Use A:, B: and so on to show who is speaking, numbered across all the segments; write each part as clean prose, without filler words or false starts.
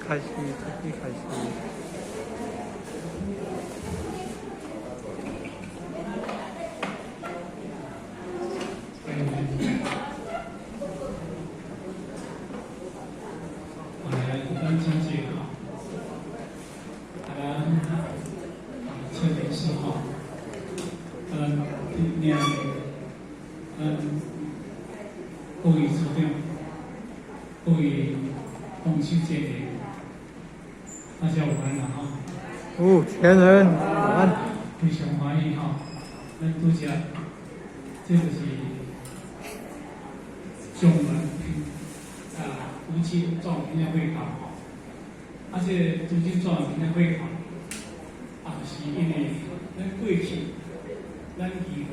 A: 開始，十支開始。
B: 我來咱請這個吼，啊，咱請理事吼，啊，咱領咱各位處長，各位董事長，大家午安啦吼。
A: 哦，全人午安。
B: 非常歡喜吼，咱拄則這就是中原啊，夫妻狀元會考吼，啊，這個夫妻狀元會考，啊，就是因為咱過去咱義和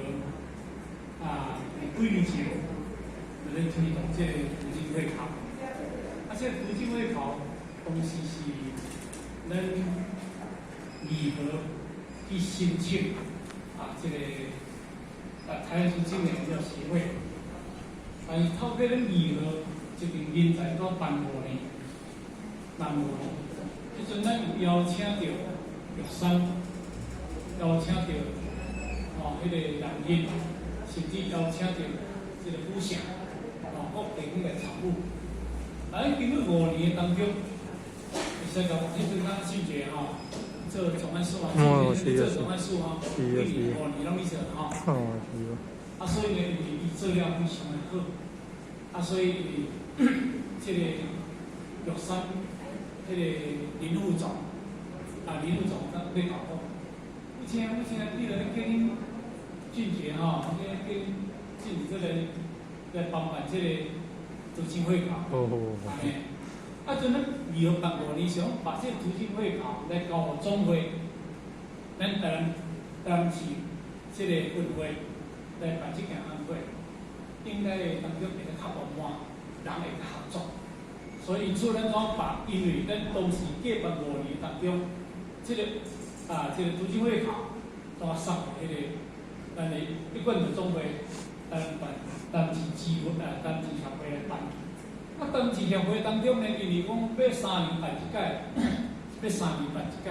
B: 啊，幾年前就咧推動這個夫妻會考，啊，這個夫妻會考當時是咱義和去申請啊，這個啊台灣青年文教協會，但是透過咱義和這邊人才都辦五年，辦五年，彼陣咱有邀請著玉山，邀請著哦彼個南瀛，甚至邀請著這個府城，哦各地方來參與。啊，經過五年當中，會使講彼陣咱真濟吼，做總幹事啊，做總幹事吼，幾年五年攏去做吼。啊，所以呢，因為伊做了非常的好，啊，所以這個玉山，彼個林副總，啊，林副總咱咧搞講，我請我請，你來叫恁俊傑吼，叫叫恁俊傑這個來幫辦這個讀經會考。按呢，啊，陣咱義和辦五年，想把這個讀經會考來交予總會，咱台南台南市這個分會來辦這件工作，應該當中會較圓滿，人會較合作。所以因此，咱講把，因為咱當時過辦五年當中，這個啊，這個讀經會考，都送予彼個咱的一貫的總會，台南辦台南市支會啊，台南市協會來辦。啊，台南市協會當中呢，因為講欲3年辦一屆，欲三年辦一屆。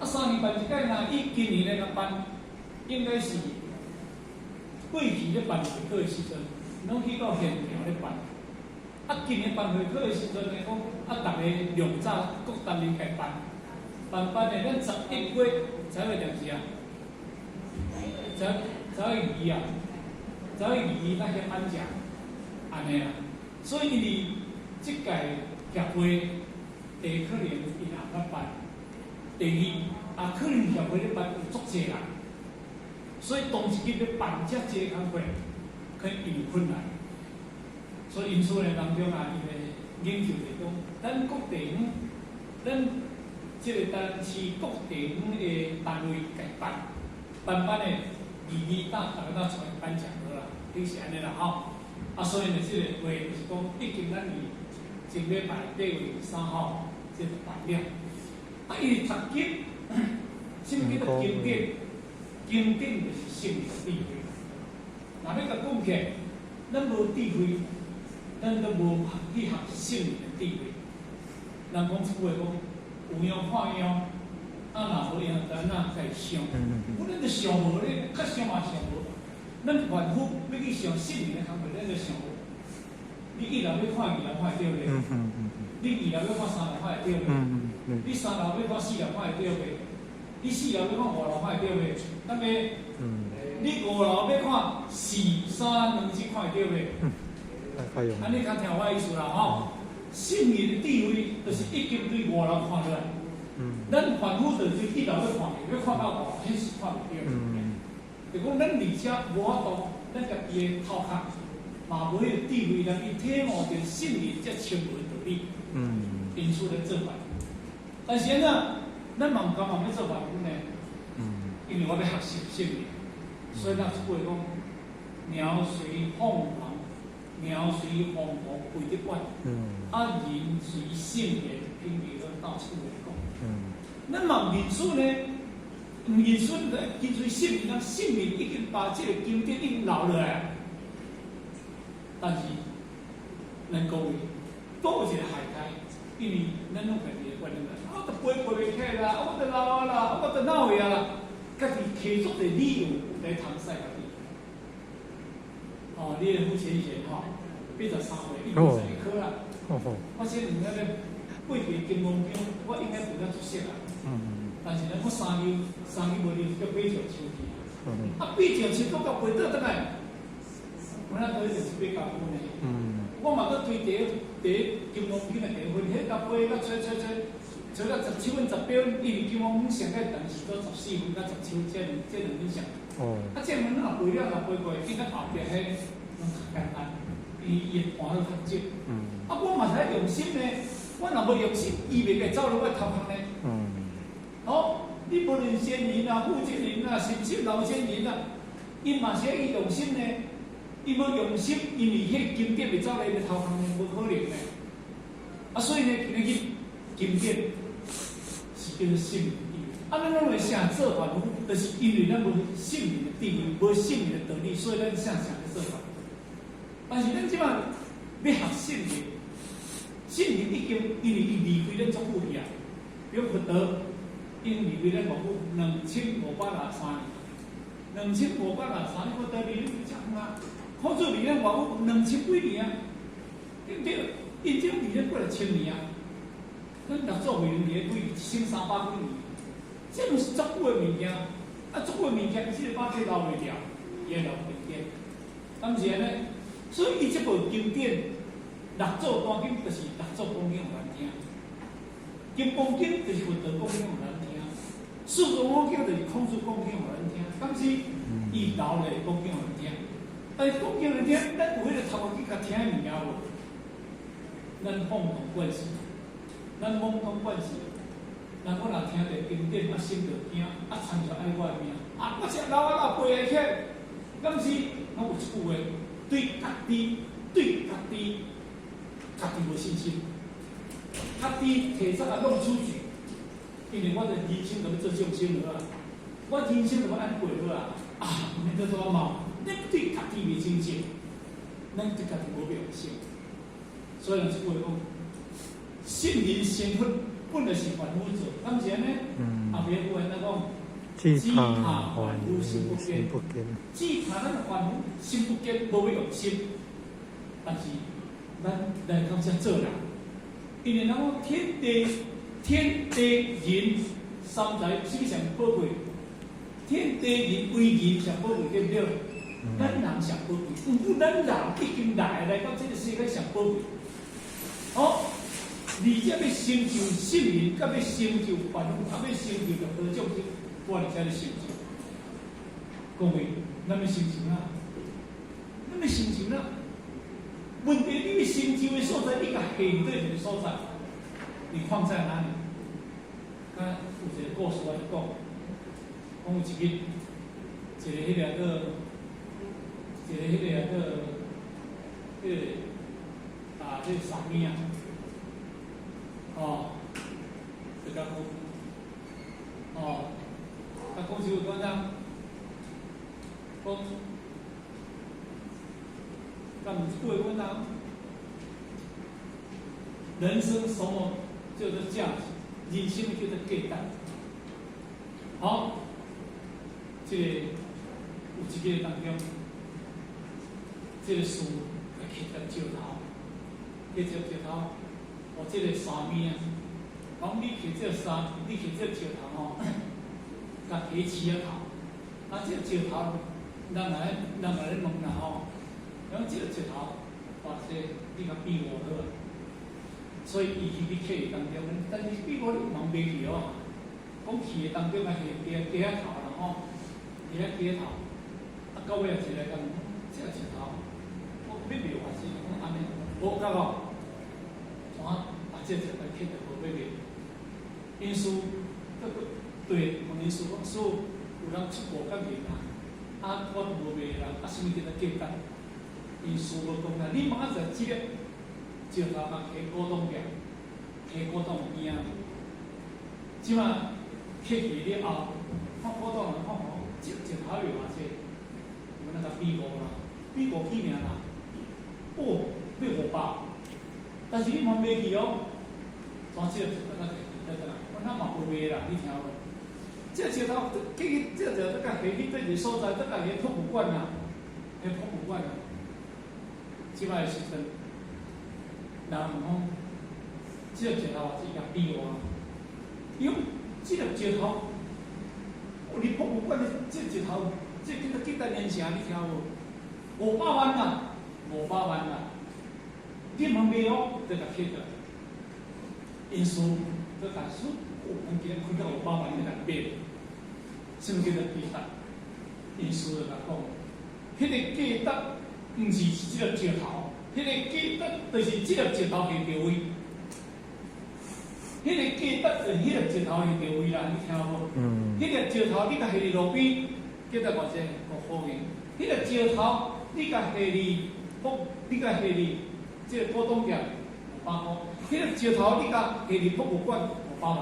B: 啊，三年辦一屆，若以今年來辦，應該是過去咧辦會考的時陣，攏去到現場咧辦。啊，今年辦會考的時陣呢，講啊，逐个量早各單位來辦，辦辦的，咱11月才會定時啊，才會二啊，才會二咱去頒獎，按呢啦。所以因為這屆協會第一可能伊也毋捌辦，第二啊可能協會咧辦有足濟人，所以當一日欲辦遮濟工課，可能有困難。所以因此呢，當中啊，伊個研究就講，咱各地方，咱這個台南市各地方的單位共辦，辦辦的二二搭逐个搭出來頒獎好啦，頂是按呢啦吼。啊，所以呢，這個會就是講，已經咱佇前禮拜8月3號，這個辦了。啊，伊十級，什麼叫做經典？經典就是聖靈智慧。若欲共講起來，咱無智慧，咱都無去學聖靈的智慧。人講一句話講，有影看影，啊若無影，就按怎家想？我咱就想無咧，較想嘛想無。咱凡夫欲去想聖靈的工課，咱就想無。你一樓欲看二樓看會著袂？你二樓欲看三樓看會著袂？你三樓欲看四樓看會著袂？你四樓欲看五樓看會著袂？那麼，你五樓欲看四三兩一看會著袂？按呢較聽我意思啦吼。聖靈的智慧就是已經對五樓看落來。咱凡夫就是一樓欲看，欲看到五樓，彼是看袂著。就講咱佇遮無法度，咱家己的頭殼嘛無彼個智慧來去體悟著聖靈這清文道理。因此咧做凡夫。但是按怎，咱嘛毋甘願欲做凡夫呢？因為我欲學習聖靈，所以咱一句話講：鳥隨鳳凰，鳥隨鳳凰飛得遠。啊，人隨聖言品義和到處來講。咱嘛毋認輸呢？毋認輸，跟隨聖靈，啊，聖靈已經把這個經典已經留落來。但是，咱各位，佗有一個害代，因為咱攏家己的觀念啦，啊，我都背背袂起來啦，啊，我都老啊啦，啊，我都老歲啊啦，家己提足個理由來搪塞家己。哦，你的父親前吼，83歲，已經十一科啦。我先前咧背背金剛經，我應該比較出色啊。但是呢，我三年三年無了，叫爬上樹去。啊，爬上樹閣共背倒轉來，我那倒就是爬加分的。我嘛閣推第一第一金剛經的第一分，彼共背甲吹吹吹，吹到17分18分，因為金剛經上個當時都14分甲17分，這兩這兩本上。啊，這門若背了，若背過，變到後壁彼攏較簡單，伊伊會盤得較少。啊，我嘛是愛用心呢，我若無用心，伊袂會走入我頭殼呢。哦，你無論仙人啊、負責人啊、甚至老仙人啊，伊嘛是愛用心呢。伊無用心，因為彼經典會走來伊頭殼呢，無可能呢。啊，所以呢，今日經典是叫做聖人智慧。啊，咱攏會啥做凡夫，就是因為咱無聖人的智慧，無聖人的道理，所以咱啥啥咧做凡夫。但是咱這擺欲學聖人，聖人已經因為伊離開咱足久去啊，比如佛陀，因離開咱偌久，2563年，2563年，佛陀離咱遮遠啊。孔子離咱偌久，兩千幾年啊，對不對？𪜶這離咱幾若千年啊。咱六祖慧能佇咧幾1300幾年，這攏是足久的物件。啊，足久的物件，伊這個百歲留袂牢，伊會留經典。敢毋是按呢？所以伊這部經典，六祖壇經就是六祖講經予咱聽，金剛經就是佛陀講經予咱聽，四書五經就是孔子講經予咱聽，敢是伊留來講經予咱聽。但是講經予咱聽，咱有彼個頭殼去共聽的物件無？咱放蕩慣勢，咱懵懂慣勢。人我若聽著經典，啊心就驚，啊親像愛我的命，啊我這老啊老背會起來，敢是我有一句話，對家己對家己家己無信心，家己提出來弄出去，因為我的人生就欲做眾生好啊，我人生就欲按過好啊，啊，毋免做做貓，咱對家己袂清楚，咱對家己無表現，所以人這句話講，聖人成佛本來是凡夫做，敢是按呢？後壁有人來講，
A: 只怕凡夫心不堅，
B: 只怕咱凡夫心不堅，無欲用心。但是咱來到這做人，因為人講天地天地人三才啥物上寶貴？天地人為人上寶貴，對毋對？咱人上寶貴，毋過咱人已經來來到這個世界上寶貴。哦，而且欲成就聖人，佮欲成就凡夫，啊欲成就六道眾生，我佇遮咧成就。各位，咱欲成就哪？咱欲成就哪？問題你欲成就的所在，你共現佗一個所在，你放在哪裡？敢有一個故事我咧講，講有一日，一個彼個叫，一個彼個叫，彼個啊，彼個沙彌啊，哦，就共講，哦，共講一句講啥？講。共問一句話講啥？人生什麼叫做價值？人生叫做價值。好，這個有一個當中，這個師來去接石頭，去接石頭，哦，這個沙彌啊，講你提這個沙，你提這個石頭吼，共提市仔頭，啊，這個石頭，人來人來咧問啦吼，講這個石頭，哇塞，你共比五好啊。所以伊去去徛佇當中，但是比五你嘛袂去哦。講去的當中啊，是加加仔頭啦吼，加加頭。啊，到尾仔一個講，這個石頭，我欲賣還是講按呢？無覺哦，怎啊？啊，這個石頭徛著無欲賣。𪜶師，對，問𪜶師講，師父有人出5角銀啊，啊，我都無賣啦，啊，啥物叫做價值？𪜶師母講啦，你明仔載這個石頭共提古董店，提古董邊仔。這馬客去了後，看古董人看吼，這石頭有偌濟？阮那共比五啦，比五幾爾啦？哦，欲500，但是你嘛賣去哦，怎這個石頭甲下得啦？我那嘛無賣啦，你聽無？這個石頭，去這個石頭，共下去佗一个所在，閣共伊博物館啦，彼博物館啦。這擺的時陣，人問講，這個石頭是共比偌？伊講這個石頭，佇博物館的這個石頭，這叫做幾多年前，你聽無？五百萬啦，五百萬啦！你毋賣哦，就共摕著。𪜶輸，就共輸，阮今日開到五百萬，你共買？啥物叫做價值？𪜶師就共講，彼個價值毋是這粒石頭，彼個價值就是這粒石頭下著位。彼個價值就是彼粒石頭下著位啦，你聽無？彼粒石頭你共下佇路邊，價值偌濟？5箍銀。彼粒石頭你共下佇博，你共下佇這個古董店500箍。彼粒石頭你共下佇博物館五百萬。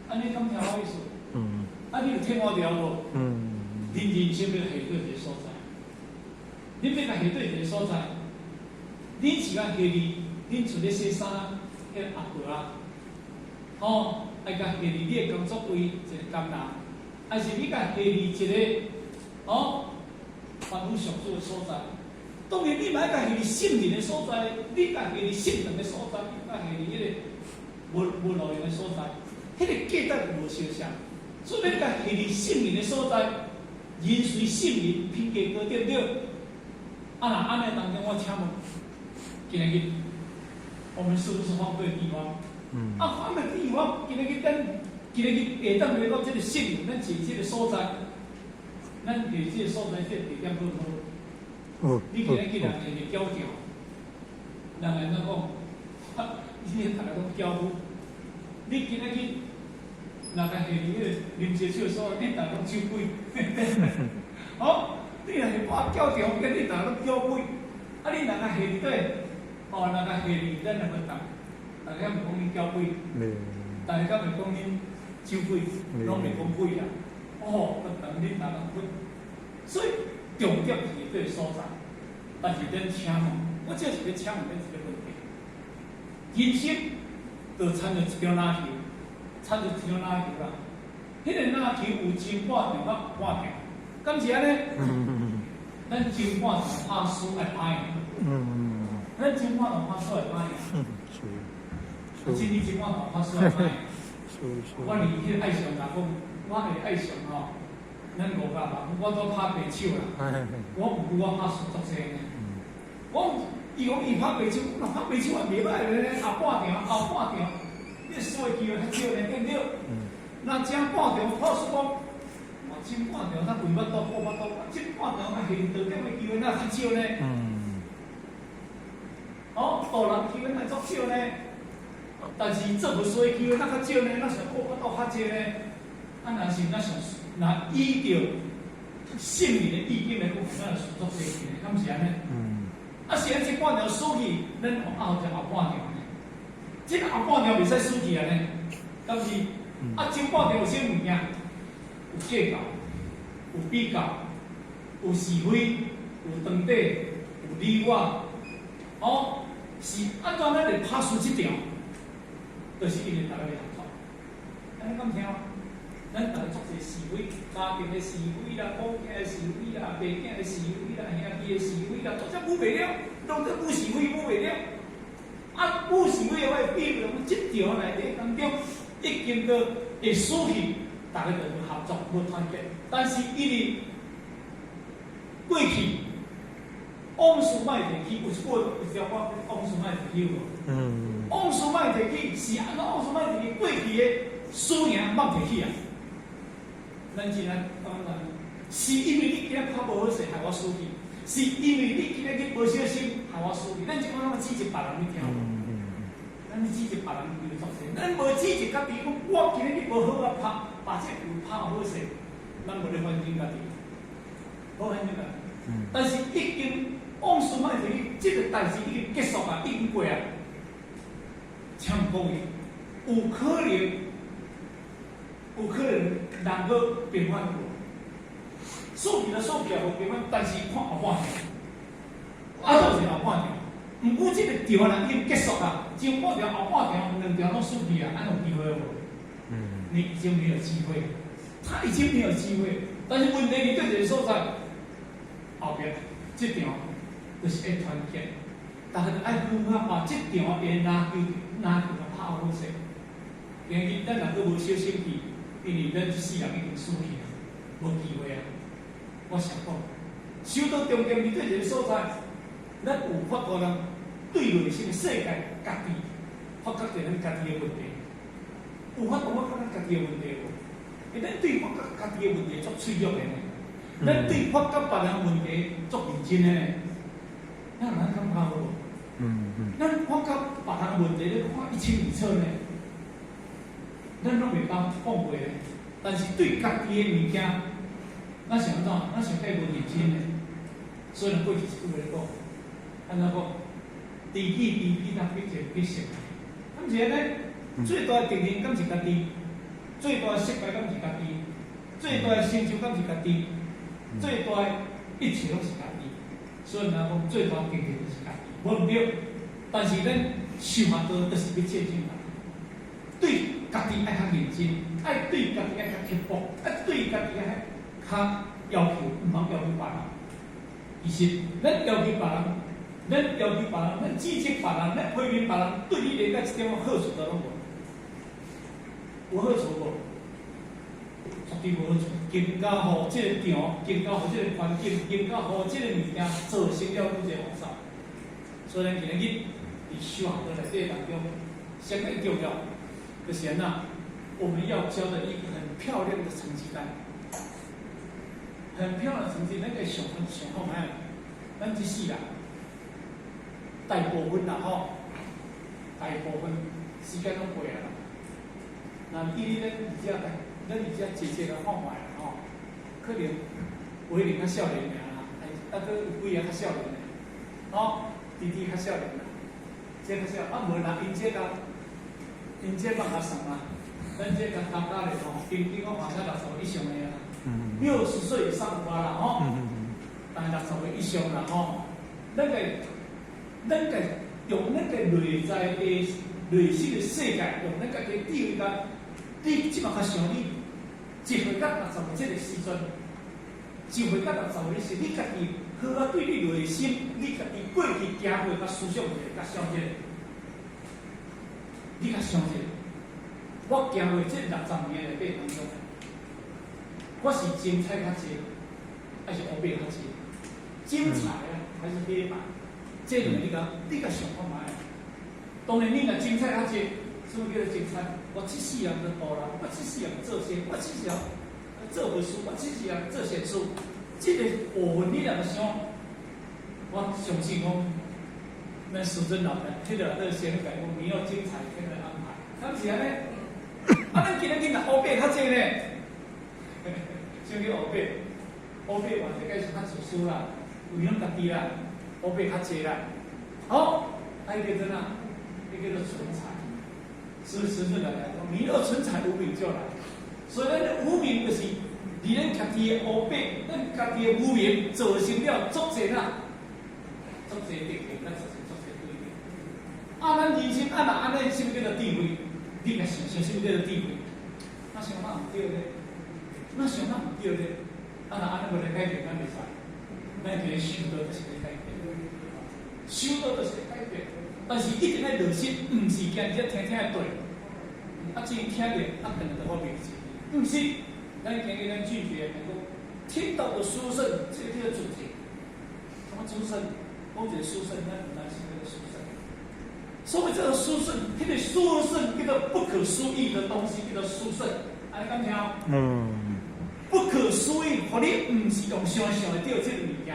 B: 按呢敢聽我意思？
A: 嗯。
B: 啊，你有聽我著無？
A: 嗯。
B: 恁人生欲下佗一個所在，恁欲共下佗一個所在，恁是共下佇恁厝咧洗衫，彼個阿婆啊，吼，愛共下佇你的工作位一個工人，還是你共下佇一個吼凡夫俗子的所在？當然，你嘛愛共下佇聖人的所在，你共下佇聖人的所在，你共下佇彼個無無路用的所在，彼個價值無相像。所以，你共下佇聖人的所在，人隨聖人，品格高，對毋對？啊，若按呢當中，我請問，今仔日我們是不是放對地方？啊，放對地方，今仔日咱今仔日下當來到這個聖人，咱坐這個所在，咱佇這個所在，這個地點好毋好？你今仔日若坐佇轎橋，人會按怎講？你逐家攏轎夫。你今仔日若共下佇彼個啉燒酒的所在，你逐家攏酒鬼。哦，你若是倚轎橋邊，你逐家攏酒鬼。啊，你若共下佇佗？哦，若共下佇咱兩個同，大家毋講恁酒鬼，大家袂講恁酒鬼，攏袂講鬼啦。哦，等恁逐家鬼。所以重點是佗所在，但是恁請問，我這是欲請問恁一個問題：人生就親像一場籃球，親像一場籃球啦。彼個籃球有前半場佮後半場，敢是按呢？咱前半場拍輸愛拍贏。咱前半場拍輸會拍贏。
A: 是。
B: 真你前半場拍輸會拍贏。
A: 是是。
B: 我連彼個愛上來講，我會愛上吼，咱五甲嘛，我都拍白手啦。我毋過我拍輸足濟呢。我伊講伊拍白手，我拍白手也袂歹咧，後半場後半場，你輸的機會較少呢，對毋對？若前半場拍輸講，哇，前半場咱為腹肚顧腹肚，前半場較下得點的機會哪較少呢？哦，大人機會哪足少呢？但是做無衰機會哪較少呢？咱上顧腹肚較濟呢？啊，若是咱上若依著聖人的意見來講，咱就輸足濟錢，敢是按呢？啊，是按這半場輸去，咱後就後半場呢？這個後半場袂使輸去啊呢？敢是？啊，前半場有啥物件？有計較，有比較，有是非，有長短，有你我，哦，是按怎咱會拍輸這場？就是因為逐家袂合作。按呢敢聽？咱逐家足濟是非，家庭的是非啦，某囝的是非啦，爸囝的是非啦，兄弟的是非啦，總之舞袂了，攏在舞是非舞袂了。啊，舞是非的話，比如講，這場內底當中已經都會輸去，逐家就無合作、無團結。但是因為過去往事莫提起，有一句有一條歌往事莫提起有無？往事莫提起是按怎？往事莫提起，過去的輸贏莫提起啊！咱今仔講咱，是因為你今仔拍無好勢，害我輸去；是因為你今仔去無小心，害我輸去。咱這款攏指責別人，你聽無？咱指責別人機會足濟，咱無指責家己，講我今仔日無好啊拍，把這球拍好勢，咱無咧反省家己，無反省家己。但是已經往事莫提起，這個代誌已經結束啊，已經過啊。請問各位，有可能，有可能人閣平反無？輸去就輸去啊，無平反，但是看後半場，啊，就是後半場。毋過這個場啊，已經結束啊，前半條後半條兩條攏輸去啊，按有機會無？你已經沒有機會，他已經沒有機會。但是問題佇佗一個所在，後壁這場就是愛團結，大家愛好好把這場的籃球籃球拍好勢。今日咱若閣無小心去，因為咱這世人已經輸去啊，無機會啊。我想講，修道中間佇佗一個所在，咱有法度人對內心的世界家己發覺著咱家己的問題，有法度發覺咱家己的問題無？因咱對發覺家己的問題足脆弱的呢，咱對發覺別人問題足認真的呢，咱有咱感覺好無？咱發覺別人問題，咧看一清二楚呢，咱攏袂當放過咧。但是對家己的物件，咱想按怎？咱想較無認真的。所以過去一句話講，按怎講？知己知彼，當必戰必勝。敢是按呢？最大的敵人敢是家己？最大的失敗敢是家己？最大的成就敢是家己？最大的一切攏是家己。所以咱講最大的敵人就是家己，無毋對。但是咱修學道就是欲戰勝家己，對家己愛較認真，愛對家己愛較刻薄，愛對家己愛較要求，毋通要求別人。其實，咱要求別人，咱要求別人，咱指責別人，咱批評別人，對你來講一點仔好處都攏無。有好處無？絕對無好處。更加予這個場，更加予這個環境，更加予這個物件造成了愈濟煩惱。所以咱今日佇修學道內底當中，啥物重要？就是按怎？我們要交的一個很漂亮的成績單，很漂亮的成績，咱個想想看覓？咱這世人，大部分啦吼，大部分時間攏過啊啦。若記你咱佇遮，咱佇遮濟濟來看覓啦吼，可能有一定較少年爾啦，還閣有幾個較少年的，吼，弟弟較少年啦，這較少，啊無啦，𪜶這個，𪜶這放較算啦，咱這個加加咧吼，平均講嘛才60歲以上的啊，60歲以上有啊啦吼，但係60歲以上啦吼，咱個用咱個內在的內心的世界，用咱家己智慧甲，你這馬較想你1歲到60歲這個時陣，1歲到60歲時，你家己好啊，對你內心，你家己過去行過，佮思想一下，佮想一下，你較想一下，我行過這60年內底當中，我是精彩較濟，還是烏白較濟？精彩啊，還是黑白？這兩個你講，你較想看覓？當然，你若精彩較濟，什麼叫做精彩？我這世人就大啦，我這世人做善，我這世人做佛事，我這世人做善事。這個部分你若想，我相信講，咱師尊老人，彼個咧先講，你要精彩，天來安排，敢是按呢？啊，咱今日囡仔烏白較濟呢？啥叫烏白？烏白嘛，這個是較自私啦，為了家己啦，烏白較濟啦。好，還有叫做哪？彼叫做存財。是師尊來講，你若存財，無明就來。所以咱的無明就是佇咱家己的烏白，咱家己的無明造成了足濟啦，足濟敵人，咱造成足濟對立。啊，咱人生啊，若按呢，啥物叫做智慧？你來想想，啥物叫做智慧？那想哪毋對咧？那想哪毋對咧？啊，若按呢無來解決，咱袂使。咱就修道就是來解決，修道就是來解決。但是一定愛落實，毋是驚只聽聽會對。啊，至於聽著，啊，可能就我袂記。毋是，咱今日咱拒絕能夠聽到的殊勝，這個叫做主題。什麼殊勝？講一個殊勝，咱毋知啥物叫做殊勝。所謂這個殊勝，彼個殊勝叫做不可思議的東西，叫做殊勝。按呢敢聽？不可思議，予你毋是用想想會著這個物件，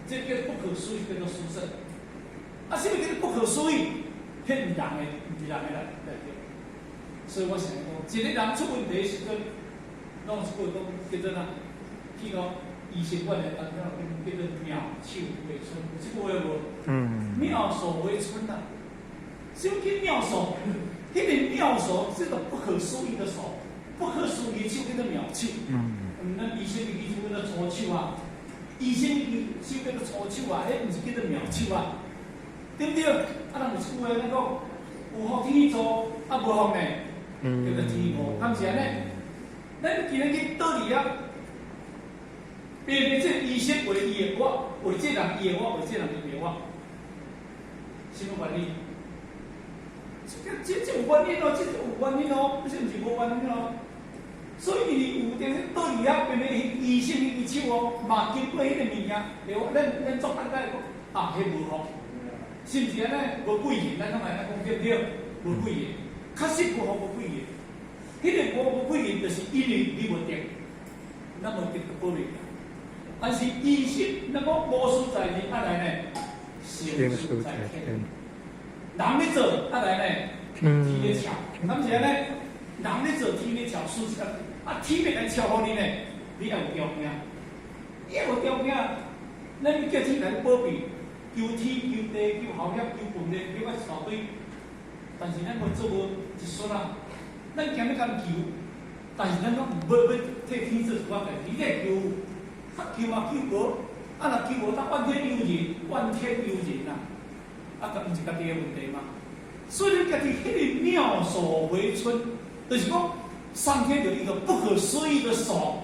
B: 這叫不可思議，叫做殊勝。啊，啥物叫做不可思議？彼毋人的，毋是人的來來著。所以我想講，一個人出問題時陣，攏有一句講叫做哪？去講醫生館的當中叫做妙手回春，有這句話無？妙手回春啊！啥物叫妙手？彼個妙手，這個不可思議的手，不可思議的手叫做妙手。咱醫生的醫手叫做粗手啊，醫生的手叫做粗手啊，彼毋是叫做妙手啊，對毋對？啊，人有一句話按呢講，有福天助，啊無福呢，叫做天無，敢是按呢？咱今日去倒佇遐，變變這個醫生畫伊的我，畫這人伊的我，畫這人伊的我，什麼原理？這有原因哦，這有原因哦，這毋是無原因哦。所以伊有點倒佇遐，變變醫生伊手哦，嘛經過彼個物件，對無？咱做大概講啊，彼無福，是毋是按呢？無貴人，咱攏會按呢講對毋對？無貴人，確實無福無貴人。彼個無貴人，就是因為你無德，咱無德就保袂。但是醫生，咱講無事在人，啊來呢？成事在天。人咧做，啊來呢？天咧巧，敢是按呢？人咧做，天咧巧，事實啊，天欲來巧予你呢？你愛有條件，你愛有條件，咱叫天來保庇，求天求地求後業求本的，求個一大堆。但是咱無做無一撮啊，咱今欲共求，但是咱攏毋欲替天做一寡代誌，你會求，啊求嘛求無，啊若求無，得怨天尤人，怨天尤人啊！啊，這毋是家己的問題嗎？所以你家己彼個妙手回春，就是講上天有一個不可思議的手，